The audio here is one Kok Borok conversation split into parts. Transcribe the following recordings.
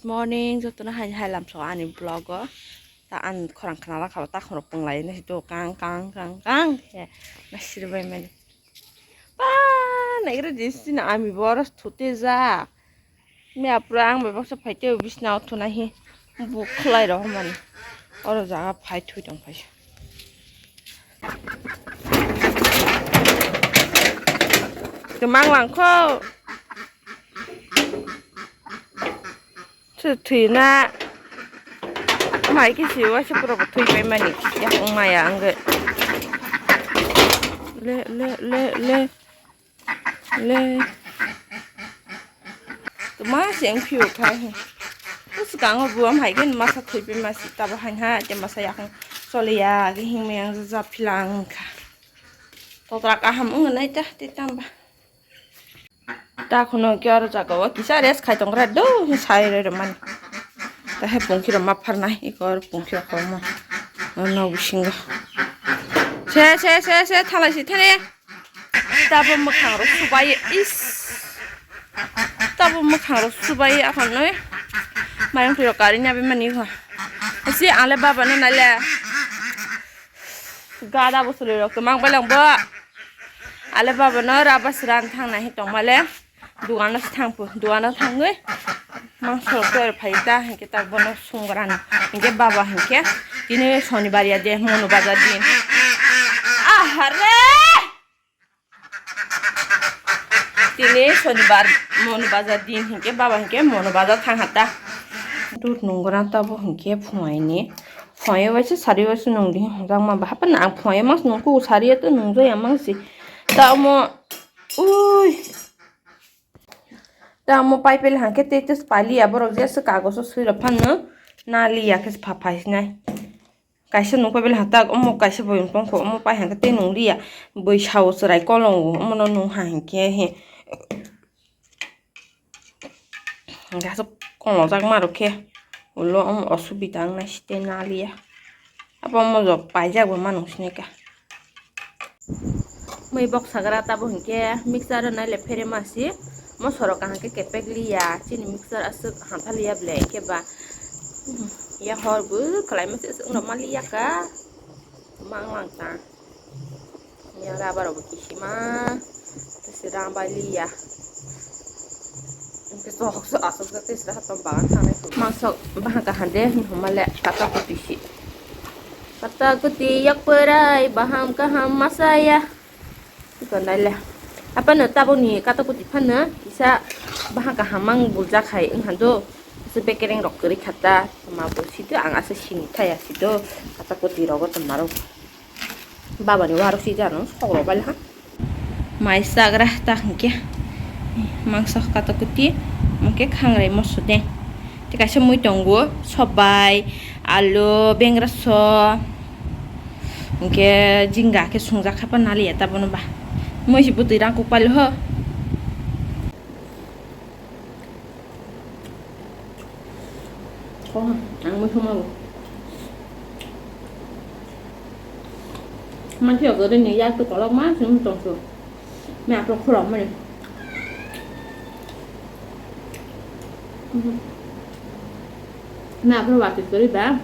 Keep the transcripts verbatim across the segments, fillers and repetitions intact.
Morning, jotono hai hai lamso ani vlog o. Ta an khorang khna lakha ta khorok pung lai nai to kang kang kang kang khe nasir bai mani. Pa nai re din sini ami boros thute ja. Me apra ang bai baksa phai te bisna o thuna hi bu khlai ro mani. Oro jaga phai thui tong phai. Kemang langkho. Thwi na mai khe si waisa pura bo thwi pai mani. Yakung maya ang le le le le le. Tuma se ang phiu khai. Swkango buam hai khe masa thwi pai masi tabo hai ha te masa yakung chole ya ge hing me ang ja philang kha. Totrak aham wng nai ta te tamba. Ta kheno khe oro jaga o kisa rest khai tong khe do sai roi rw mani. Ta he pungki rok ma pharnai eko oro pungki rok kwbangma no bisingo. Se se se se thalai si thani. Tabo mwkhang rok subai is. Tabo mwkhang rok subai aphano. Mayung twi rok kari nya be mani kho. Si ale baba no nai le. Gada bwswlwi rok twmang bai lang bo. Ale baba no raba sran thang nai tong male. Dugan no thang pu, dugan no thangwi. Mang sor khe phai ta, hinkhe ta bono sung ran. Hinkhe baba hinkhe. Tini sonibar ya de, mono bazar din. Ahare! Tini sonibar mono bazar din hinkhe baba hinkhe mono bazar thang hata. Dut nungura tabo hinkhe phuaini. Phuai waisa sari waisa nungdi hwnjakma bahapa na ang phuai mas nungku sari to nungjaya mangsi. Tamo ui. Tamo paipel hangke te tes paliya borok jesa kagoso sui rok phanno na liya khe pha phai sinai. Kaisa nukha bele hatak omo kaisa boyong tongkho omo pai hangkhe tei nung liya bwsao chwrai kolongo omono nung ha hinkhe he. Hingke aswk kolokjak ma rok khe ulo omo osubida wngnai site na liya abo omo jok paijak bo ma nung sinai kha. Mui bok sagra tabo hinkhe mixture o naile phere masi moso rok kaham khe kepek liya chini mixture aswk hantha liya ble hinkhe ba ya hor bwkhwlai masi aswk no ma liya kha mang lang ta ya rubber rok bo kisima tei se rang bai liya hinkhe sok sok aswk jak tei se hatom bagan thangnai mangsok bahai kaham de hinwi hwnma le kata koti si. Kata kuti yak perai baham kaham masaya. Iko naile. Apano tabokni kata kuti phano kisa baha kaham mang buljak hai wngkha do. Kisa bekereng rok kwrwi kha ta. Ma bo sido ang asa sini thaya sido. Kata kuti rogo tongma rok. Baba ni warok si jano sok rok bai ha. Mai chagra ta hwnkhe mangsa kata kuti hwnkhe khangrai moso de. Tei kaisa mui tongo sobai, alu, bengra so, hwnkhe jinga khe swngjak kha pa naliya ta bono ba. Mui se bwtwi rang kuk pali ho. Kok ha, ang mui suma bo. Mansi rok rini yak tu kolok ma sini tong su. Me aphuru khulok mani. Me aphuru watwi kwrwi ba.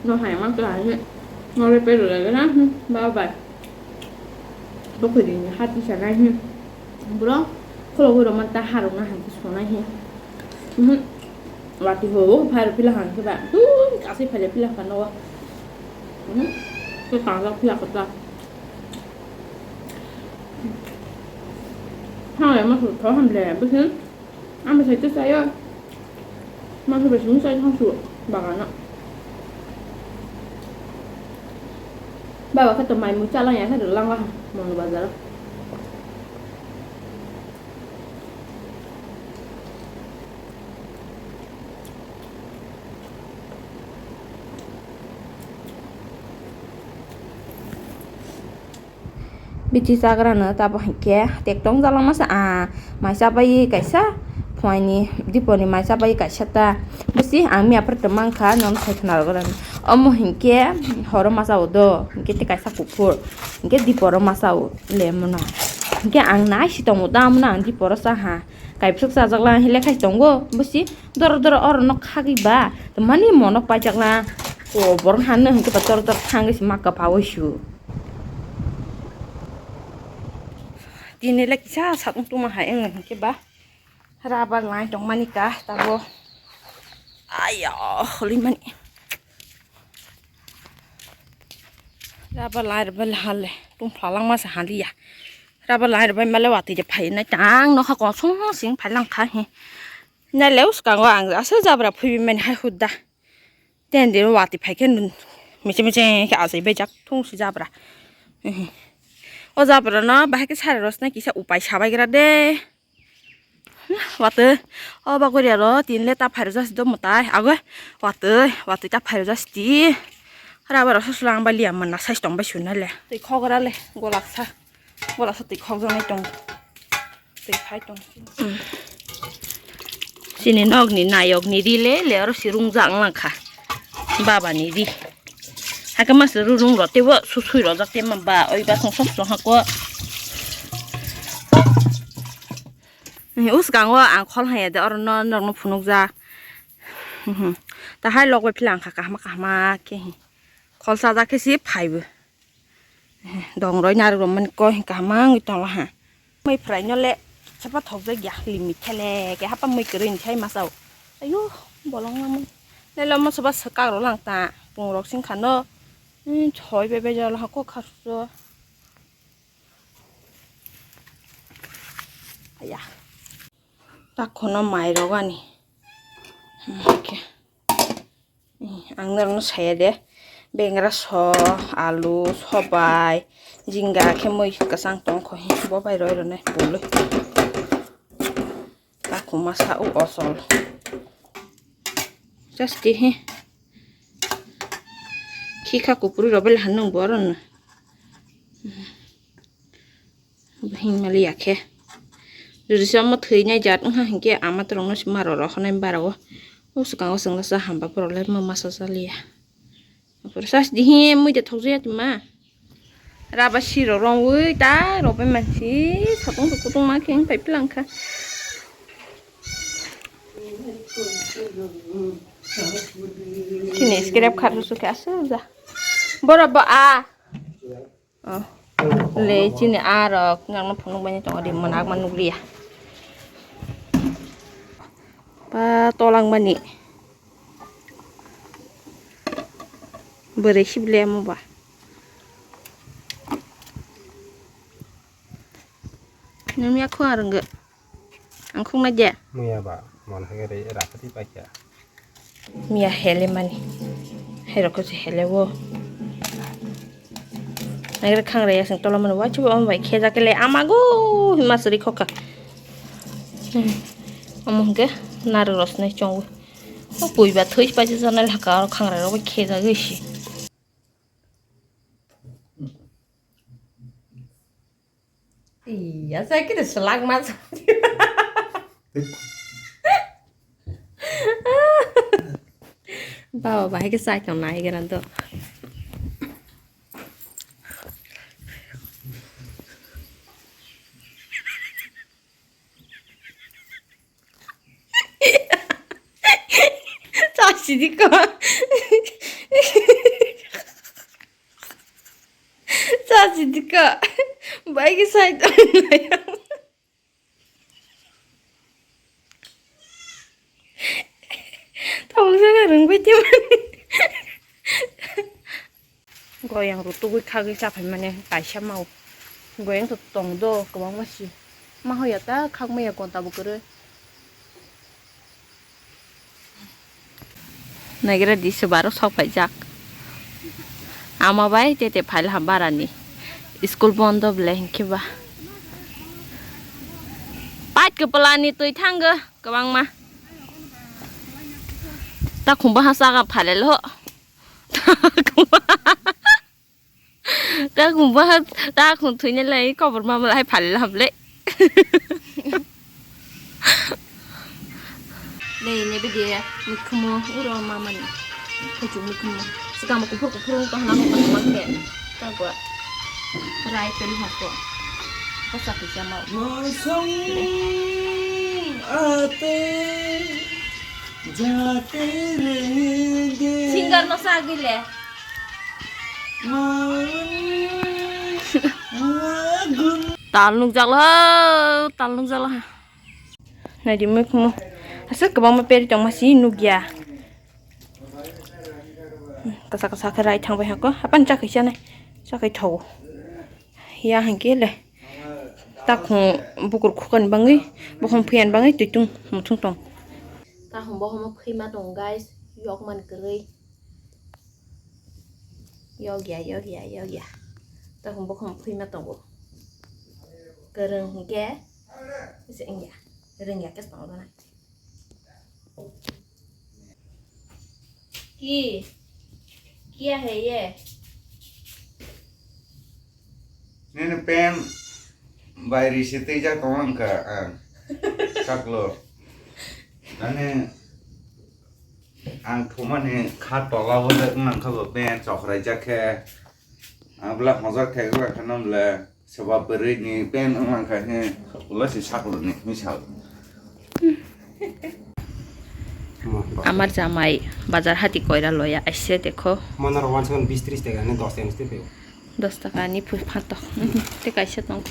No hai mang tu hai. No le pe rwlai gana. Bye bye. Bo kwrwi ni hati sanai hi. Bro, khulogwi rwma ta harwkna hai khe sonai hi. Mhm. Watwi ho, phai rw phila hang khe ba. Tun kasi phai rw phila kha nogo. Mhm. Khe kangjak phila kha ta. Thanglai ma su tho ham le, bwswk. Ang bwsai tei chaio. Mangso bai simi chai thang su bagano. Baba khe to mai mui chala ya khe rwlang ha mono bazar o. Biti chagrano tabo hinkhe tektong jalangmasa, ah, mai chabai kaisa phuaini diponi mai chabai kaisa ta. Bisi ang miya phar tongmang kha, nono sai khna rwgwlani. Omo hinkhe horo masa o do, hinkhe tei kaisa kuphur, hinkhe diporo masa o lemon no. Hingke ang nai si tongo da, amo no ang di poro sa ha. Kaipsuk chajak la, hile khai tongo, busi doro doro oro no khagwi ba. Mani mono paijak la, o borok hano hingke ba doro doro thangwi si ma kwpaui su. Tini le kisa sakung tuma hai wng hingke ba. Rubber line tongmani ka tabo. Ayo, holimani. Rubber line rwbai le hale, tungpla langma se haliya. Rubber line rwbai male watwi je phai nai tang nokha kosong sing phai lang kha hi. Nai le uskango ang aswk jabra phaibi mani hai hudda. Ten diro watwi phai khe nun meche meche khe achai bai jak thung si jabra. O jabra no bahai khe sari rosnai kisa upai sabai gra de. Watwi o bagori aro tin le ta phai rwjak si do mwtai ago watwi watwi ta phai rwjak si ti. Hara bara sosla ang bai liya manna size tong bai suna le. Twi khogra le golak sa. Bola sa twi khokjaknai tong. Twi phai tong. Chini nokni nayokni ri le le oro si rungjak wng kha. Babani ri. Hakhe masa rurung rw teibo susui rojak tei ma ba oi basong song song hako. Uskango ang khol hanya de oro no norokno phunukjak. Tahai lok bai philang kha kahma kahma khe. Khol chajak khe si phaibo. Dongroi narwk rok mani koi kaham wngwi tongo ha. Mui phwrai no le sapa thokjak ya limit thele ke hapa mui kwrwi ni thai masa o. Ayo bolong ma mui. Nelo mo soba swkak rok lang ta pung rok sing kha no. Thoi bai bai jalo ha kok kha su. Aya. Ta khono mai rok ani. Ang norokno saya de, bengra so, alu, sobai, jinga khe mui kwchang tongkho hi, bo bai roi rwnai pului. Takhu masa o ochol. Just he. Khikha kupuri rok bai hanung bo rwno. Hingmali ya khe. Jodi se omo thwinai jat wngkha hinkhe ama torokno se ma rw rw khwnai bara o. O swkango chwngno cha hamba borok le ma masa cha liya. Aphuru sas di hi mui de thokjaya twi ma. Raba sirok rongwi ta rw bai mansi satung kutung ma khe wng pai plang kha. Chini scrap khat rw sukhe aswk ja. Borok bo a. Oh. Le chini arok nangno phunuk bai tongo di mwnakma nukliya. Pa tolangmani. Bwrwi sible mo ba. Nungya khua rwngwi. Ang khuknai de. Muya ba, mon hai re, ra pati pa kya. Miya hele mani. Hai rok se hele wo. Nagre khang re yaseng tola mani wachi ba bai kheja kele amago hima suri khoka. Omo hwnkhe narwk rosnai chongo. O pui ba thwi paisa janai laka aro khang re rok bai kheja gwi si. Iya, saya kira selak mas. Bawa bahai ke saya kau naik kan tu. Chasi di ko. Chasi di ko. Bai ke sai to. Tamo sa rung bai te. Goyang rw tugwi khagwi chaphai mane kaisa mao. Goyang to tong do kwbangma si. Ma hoya ta khak maya gonta bo kwrwi. Naigra di se baro sok paijak. Ama bai tete phail ha barani. School bondo bele hinkhe ba. Pait kwpla ni twi thango kwbangma. Ta khumba ha saga phalel ho. Ta khumba ta khum thuina lai kobor ma mala hai phal lam le. Nei ne bidi mikhumo uro ma mani. Khuchu mikhumo. Sikamo kuphur kuphur to hana ko ma ke. Ta ko. Rai pen ha ko. Kosa kisa mau. Mosong ate jate renge. Singer no sagile. Tal nukjakla, tal nukjakla. Naidi mui khumu. Aswk kwbangma peri tongma si nukya. Kasa kasa khe rai thangbai hako. Hapan chakhai chanai. Chakhai thawo. Ya hwnkhe le. Takhung bukur khukani bangwi, bokhong phiyani bangwi twitung muthung tong. Takhung bokhong phima tong guys. Yok man kwrwi. Yogya, yogya, yogya. Takhung bokhong phima tongo. Kwrwng hwnkhe, ese wngya. Rwngya khe tongo na. Ki? Kiya hai ye? Nini pen bai risi twijak tongma wngkha ang. Saklo. Ani Ang thumani kha tola o de wngkha bo pen chokrai jak khe. Ang bwla hojak thek wngkha no bwla soba bwrwi ni pen wngkha he ulo si saklo ni misal. Amar jamai bazar hati koira loya aise dekho. Mano rok one second bis tris taka ni dos taka ni twi phaio. Dos taka ni phu-, phatok. Tei kaisa tong.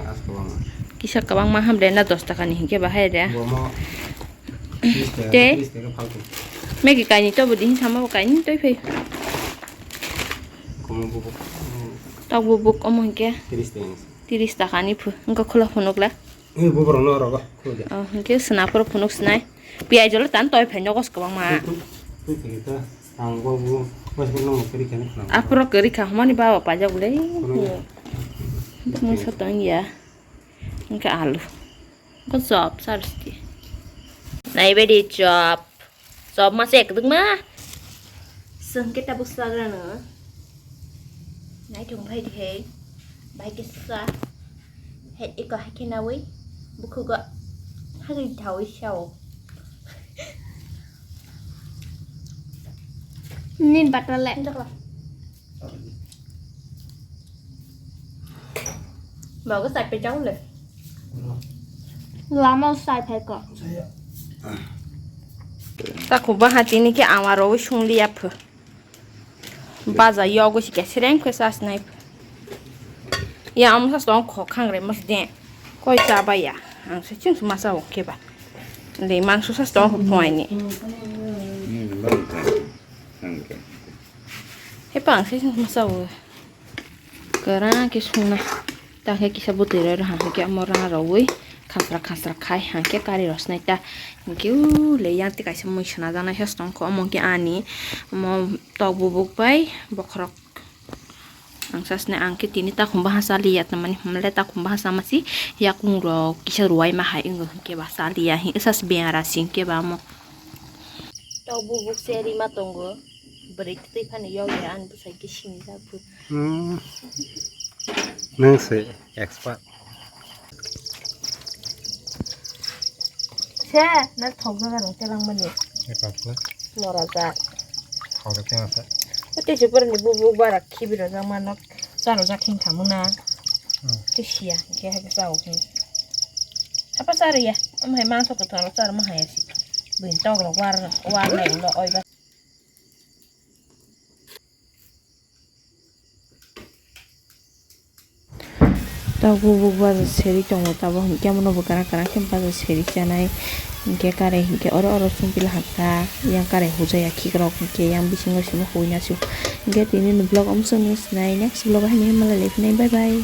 As kwbangma. Kisa kwbangma ham de na dos taka ni hinkhe bahai de. Bomo tris taka, tei? Tris taka phalto. Maggie kainwi to bo dihin sama bo kainwi toi phai. Kumu bubuk. Tok bubuk omo hinkhe. Tris taka ni. Tris taka ni phu. Wngkha khula phunuk le. Ei, buborokno rogo, khulde. Oh, hwnkhe swnaporo phunuk swnai. Piyaj jolo tan toi phai nogo kwbangma. Twi, twi, twi, twi, twi. Ang bo, bo, bo, bo, nang kwrwi khe nang. Aphuru kwrwi kha, hwnmani baba paijak le. Khulde. Mungsa tong ya. Hwnkhe alu. Hwnkhe chop, sarsti. Naibe di chop. Chop masa ekdwkma. Chwng khe tabuk chagrano. Naithok phai di hai. Bai kisa. Hai eko hai khe nawi. Bukhugo. Hagri thawi sao. Nin batale. Jakla. Bago sai pe jau le. Lama sai phai ko. Takhuk baha tini khe ama rogwi sung liya pho. Baja yogo si khe sereng khe sas nai pho. Ya amsa tong kho khang re mas de. Koi cha ba ya. Ang se ching masa o khe ba. Le mangso sas tong kho phoi ni. Ni lo ka. Khang re. He pang se ching masa o. Kwrang khe sungna. Ta khe kisa bwtwi rw rw hang khe omo rang rwwi khasra khasra khai hang khe kari rw swnai ta. Hwnkhe u le yang tei kaisa mui swnajaknai se tong kho omo khe ani omo tok bubuk bai bokhorok. Ang sasne ang khe tini takhum baha chaliya tongmani hwnle takhum baha chamasi yakung rok kisa ruwai ma hai wngo hwnkhe ba chaliya hwnkhe sas beng ara si hwnkhe ba omo. Tok bubuk se rima tongo. Bwrwi twi phano yogya ani bwsai khe sinijak bo. Hmm. Nwng se expert. Se na thok jaga rong telang mani. Ekak na. Mora jak. Thok jak telang sa. Tei se boroni bubuk bara khibi rojak mano. Charo jak hin thamu na. Hmm. Tei siya ke ha ke sao hin. Apa charo ya. Am hai mangso ko thalo charo ma hai si. Bin tok rok war war le lo oi ba. Tok bubuk baja seri tongo tabuk hwnkhe abono bo kwrak kwrak khe baja seri chanai hwnkhe karai hwnkhe oro oro chumphila hakha yang karai hujaya khikrok hwnkhe yang bisingo simi huina su hwnkhe tini ni vlog amsong nung sinai next vlog o haino malai lai phinai bye bye.